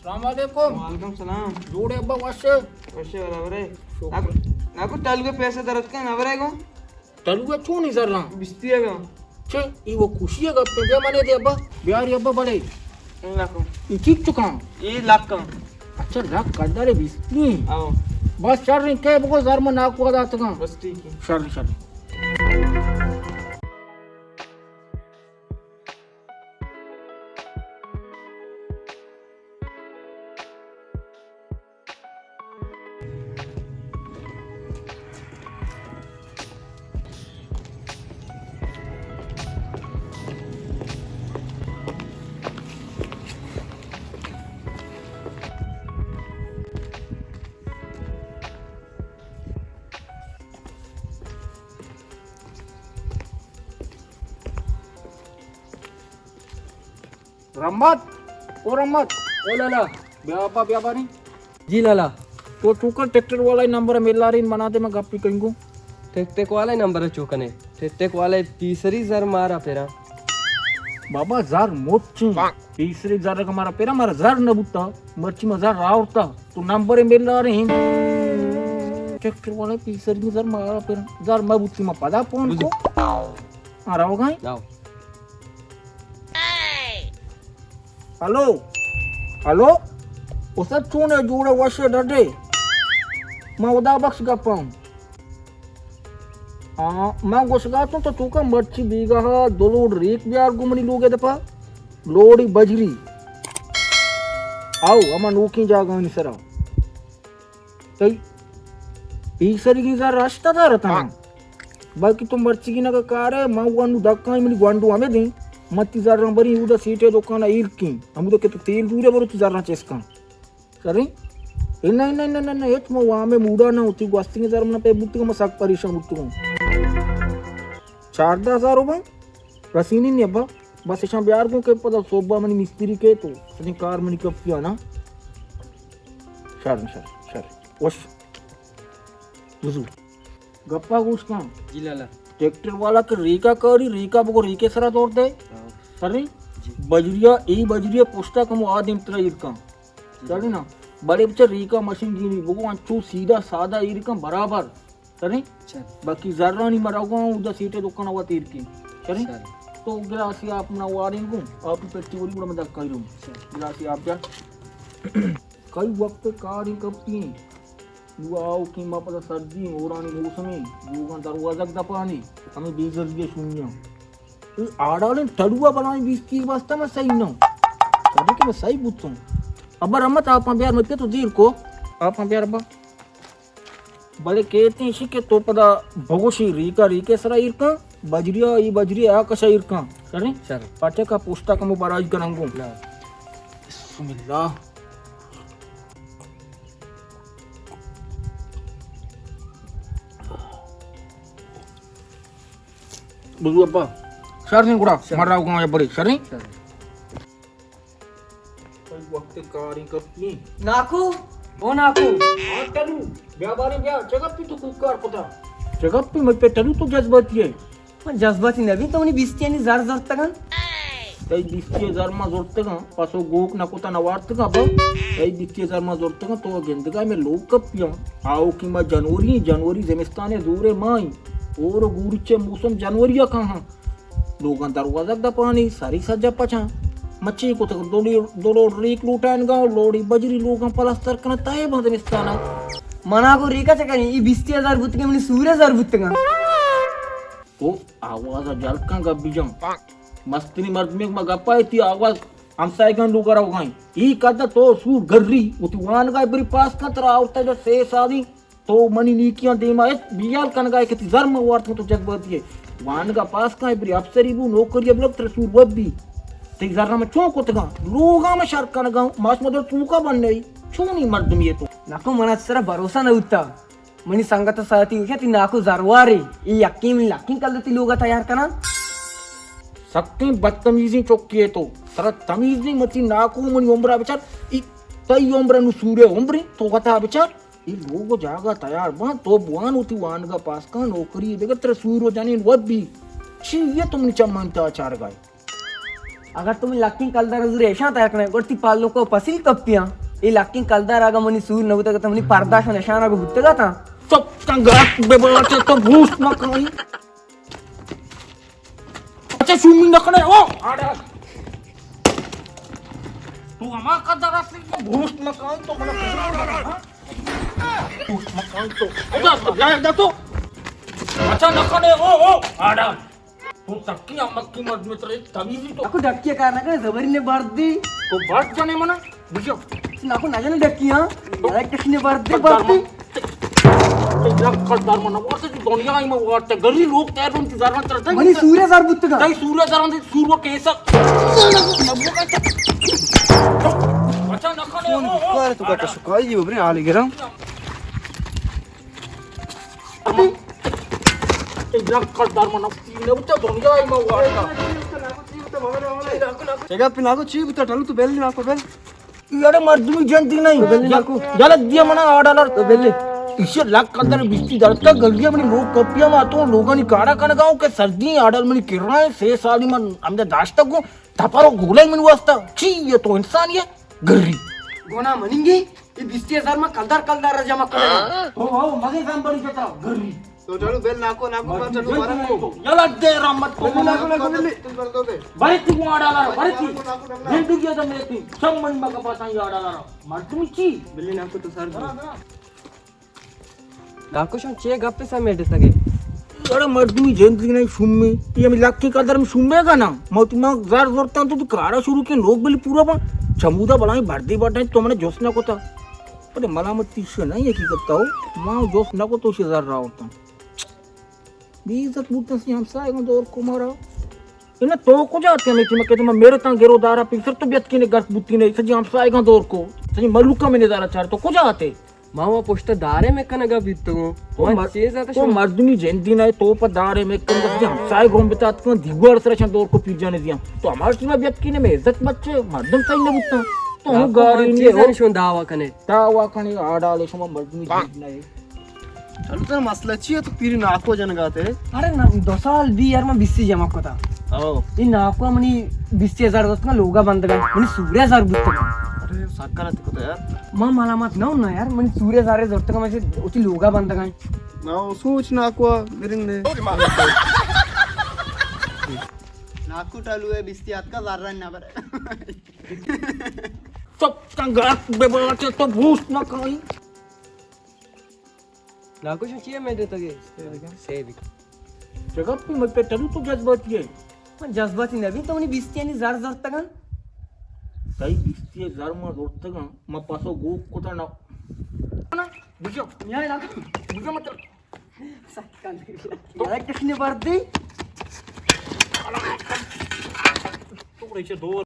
السلام علیکم۔ وعلیکم السلام۔ جوڑے ابا، وش؟ وش برابر ہے۔ شکر۔ ناکو، ناکو ٹلوے پیسے درت کن نہ برے گو؟ ٹلوے چونی زراں؟ بیستی ہے گا۔ چے، ای وہ خوشی ہے گپے، بیا منے دے ابا، بیاری ابا بڑے۔ ناکو۔ ای ٹھیک چکاں؟ ای لکاں۔ اچھا، لک کردارے بیستی ہیں۔ آو۔ بس شر رہی کہ بگو زر من ناکو داتگاں۔ بس ٹھیک ہے۔ شر، شر۔ رحمت، او رحمت۔ او لالا۔ بیا ابا، بیا بانی۔ جی لالا۔ تو چوکا ٹریکٹر والا نمبر ملارین منا دے، من گپی کنگو۔ ٹک ٹک والا نمبر چوکنے؟ ٹک ٹک والا پیسری زر مارا پیرا۔ بابا زر مچیں۔ پیسری زر کا مارا پیرا، مارا زر نہ بوتا۔ مرچی ما زر راورتا۔ تو نمبر ملارین۔ ٹریکٹر والا پیسری زر مارا پیرا۔ زر ما بوتی ما پدا پون کو۔ ہاں، روگا ہیں؟ جاؤ۔ ہلو، ہلو، استاد چون ہے؟ جوڑے وش ہے، ڈڈے؟ من ہدا بخش گپاں۔ ہاں، من گوشگا تو تو چوکا مرچی بیگاہ دو لوڈ ریک بیار گو منی لوگے دپا، لوڈی بجری۔ آؤ، ہما نوکیں جاگہانی سرا۔ تئی پیسریگیں زر ہشت ہزار اتاں۔ باقی تو مرچیگی نگا کارے، من وانو دکاں منی گونڈو ہمے دیں۔ من تی زراں بریں اودا سیٹے دکانا ایرکیں۔ ہمودا کہ تو تیل زورے برو تی زراں چسکاں۔ سریں؟ اے نہ، نہ، نہ، نہ، نہ، ہچ من وامے موڈا نہ ہوتی، گوستگیں زر من پہ بوتگاں، من سک پریشان بوتگاں۔ چاردہ ہزار روپے رسینی نی ابا، بس اشاں بیار گوں کہ پدا صبح منی مستری کے تو سجیں کار منی کپیا نا۔ شر، شر، شر۔ وش۔ بزو۔ گپا گوش کن۔ جی لالا۔ ٹریکٹر والا کہ ریکا کاری، ریکا بگو ریکے سرا دور دے۔ ہاں۔ سریں؟ جی۔ بجریا، ای بجریا پشتا کمو آدم ترا ایرکاں۔ جی۔ سریں نا؟ بڑے بچہ ریکا مشین گینی، بگو انچو سیدھا سادہ ایرکاں برابر۔ سریں؟ اچھا۔ باقی زرانی مرا گو اودا سیٹے دکان وت ایرکیں۔ سریں؟ سر۔ تو گلاسی آپ منا واریں گو، آپ پٹی وری گڑا مدا کایروں۔ اچھا۔ گلاسی آپ جا۔ کئی وقت کاری کپتی ہیں۔ نو آؤ کہ ما پدا سردی، ہورانی موسمی، لوگاں دروازگ دپانی، ہمیں بے گردی شونیاں۔ اے آڑالیں ٹلوا بلائیں بیستی واسطہ میں صحیح نہ ہوں۔ تبھی کہ میں صحیح بوتوں۔ ابا رحمت آپاں بیار، میں پہ تو دیر کو۔ آپاں بیار ابا۔ بلے کیتیں اشی کہ تو پدا بگوشی ریکا ریکے سرا ایرکاں، بجریا ای بجریا آ کشا ایرکاں۔ سریں؟ سر۔ پٹے کا پوسٹا کمو براج گننگوں۔ نا۔ بسم اللہ۔ بزو ابا، شر نہیں گڑا، شر۔ مر رہا ہوں یا بڑے، شر نہیں؟ شر۔ کئی وقت کاری کپی۔ ناکو، او ناکو۔ ہاں ٹلو، بیا بارے بیا، چگپی تو کوکار کتا۔ چگپی میں پہ ٹلو تو جذباتی ہے۔ من جذباتی نبی، تو منی بیستیانی زر زرتگاں۔ تئی بیستی زر ما زرتگاں، پسو گوک نہ کتا نہ وارتگاں با۔ تئی بیستی زر ما زرتگاں، تو گندگا میں لوگ کپیاں۔ آؤ کہ ما جنوری، جنوری زمستان زورے مائی۔ اور گورچے موسم جنوری کہاں۔ لوگاں دروازگ دپانی، ساری سجا پچاں۔ مچی کتگ، دو لوڈ، دو لوڈ ریک لوٹائینگا، لوڈی بجری لوگاں پلستر کنن، تائے بند زمستانا۔ منا کو ریکا چکا نہیں، ای بیستی زر بوتگے، منی سورے زر بوتگا۔ تو آواز جل کن گبی جان۔ مستری مردمے ما گپا تی آواز ہمسائگان لوگا روگائیں۔ ای قد تو سور گری، وتی وانگا بری پاس کن ترا آورتا جو سے سالی۔ تو منی نیکیاں دیما ہچ بیال کنگا ئے کہ تی زر من وارتگاں تو جذباتی ئے۔ وانگا پاس کن، ابری افسری بو، نوکری ابلک ترا سور وب بی۔ تی زر من چون کتگاں؟ لوگا من شر کنگاں، ماش مدر توکا بن نئی۔ چونی مردمی ئے تو؟ نکو منا سرا بھروسہ نہ ہوتا۔ منی سنگت ساتھی گوشت تی ناکو زروارے، ای یقین لکین کل تی لوگا تیار کناں۔ سکیں بدتمیزیں چکے ئے تو۔ ترا تمیز نہیں متی ناکو منی عمرا بچار، ای تئی عمر نو سورے عمرے تو گتا بچار۔ اے لوگ و جاگہ تیار باں، تو بوان وتی وانگا پاس کن، نوکری بگر ترا سور و جنین وت بی۔ چی یہ تو منی چمانی تہا چارگا ئے؟ اگر تو منی لکیں کلدار زور ایشاں تیار کنے، گڑا تئی پالو کو پسیل کپیاں۔ اے لکیں کلدار اگاں منی سور نہ بوتگ، تو منی پرداشان ایشاں اگاں بوتگ اتاں۔ چپ کن گپ بہ بات، تو بوشت مکن۔ اچھا، شومی نہ کنے، او، آڑا۔ تو ہما قدر است کہ بوشت مکن، تو منا بوشت مکن تو۔ اچھا، تو جائے دا تو۔ اچھا، نہ کنے، او، او، آڑا۔ تو سکی امکی مرد میں ترے تمیزی تو۔ اکو ڈکی کار نہ کرے، زبری نے بار دی۔ تو بار جانے منا، بجو۔ ناکو نہ جانے ڈکی، ہاں۔ تو الیکٹریشن نے بار دی، بار دی۔ تو لکھ کلدار منا وارتا، تو دنیا ہی میں وارتا، گری لوگ تیر بن کی زران ترتا۔ منی سورے زر بوتگا۔ تئی سورے زران دی، سور و کیسا۔ اچھا، نہ کھانے، او، او۔ کار تو کا شکای جی، ببرے حال گرم۔ اے لکھ کلدار منا تین بوتا، دنیا ہی میں وارتا۔ چگا پہ ناکو چی بوتا، ٹلو تو بیل ناکو بیل۔ یارے مردمی جند نہیں۔ تو بیل ناکو۔ یلا دیا منا آ ڈالر۔ تو بیل۔ اسے لکھ کلدار بیستی درتا گلیا منی لوگ کپیا ما تو لوگانی کارا کنگاؤں کہ سردی آ ڈال منی کرائیں سے سالی من ہمدے داشتا کو تپارو گولے من واسطہ۔ چی یہ تو انسان یہ گری۔ گونا مننگی۔ اے بیستی ہزار ما کلدار کلدار را جمع کرے۔ ہو، ہو، مگے زام بڑی جتا، گری۔ تو چلو بیل ناکو، ناکو، ما چلو بارا کو۔ یلا دے رحمت کو۔ بیل ناکو، ناکو، بیل۔ بری تی مو آ ڈالر، بری تی۔ ناکو، ناکو، ناکو۔ زندگی دا میتی، سب من مگا پاساں یا ڈالر۔ مردمی چی؟ بیل ناکو تو سر۔ ناکو شما چے گپ سمیٹتگے؟ اڑے مردمی جند نہیں شومے، یہ ہمیں لکھیں قدر میں شومے گا نا۔ ما تو ما زار زورتا تو تو کارا شروع کے لوگ بلی پورا با چمودا بلائیں بردے باٹا تو منے جوس نہ کوتا۔ پر ملامت تیش نہیں حقیقت تا ہو، ما جوس نہ کو تو شے زار راورتا۔ بی عزت بوتا سی ہمسائے گا دور کو مارا۔ انہاں تو کجا آتے ہیں؟ میں کہتے میں میرے تاں گرو دارا پیسر تو بیت کینے گرس بوتی نے، سجی ہمسائے گا دور کو، سجی ملوکا میں نے دارا چار تو کجا آتے؟ ما وا پشت دارے میں کنگا بیتگوں۔ تو ما مر-، چیز آتا تو شما۔ مردمی جندی نہ تو پہ دارے میں کنگا، ہمسائے گوم بتات کو دیوار سر چند دور کو پیر جانے دیاں۔ تو ہمارا چیز میں بیت کینے میں عزت بچے، مردم صحیح نہ بوتا۔ تو ہم گاری نہیں چیز ہو۔ شون دعویٰ کنے۔ دعویٰ کنے آ ڈالے شما مردمی جند نہ۔ چلو ترا مسئلہ چی ہے؟ تو پیری ناکو جنگا تے؟ ارے نا، دو سال بی یار من بیستی جمع کتا۔ او۔ این ناکو منی بیستی ہزار دتگا لوگا بندگا، منی سورے ہزار بوتگا۔ ارے سکر ات کتا یار۔ ما ملامت نہ ہونا یار، منی سورے ہزار زرتگا، من اسی لوگا بندگا۔ نا سوچ ناکو برندے۔ ناکو ٹالو ہے بیستی آتکا زر نہ برے۔ چپ کن گپ بہ بات، تو بوشت مکن۔ ناکو شما چی میڈ اتگے؟ سے بی۔ چگپ مت ٹلو تو جذباتی ہے۔ من جذباتی نہ بی، تو منی بیستیانی زر زرتگن۔ تئی بیستی زر ما زرتگن، ما پاسو گوک کتا نہ۔ نا، بجو۔ نیا ناکو۔ بجو مت۔ سکن۔ تو۔ کشنے بردی۔ تو ریچے دور۔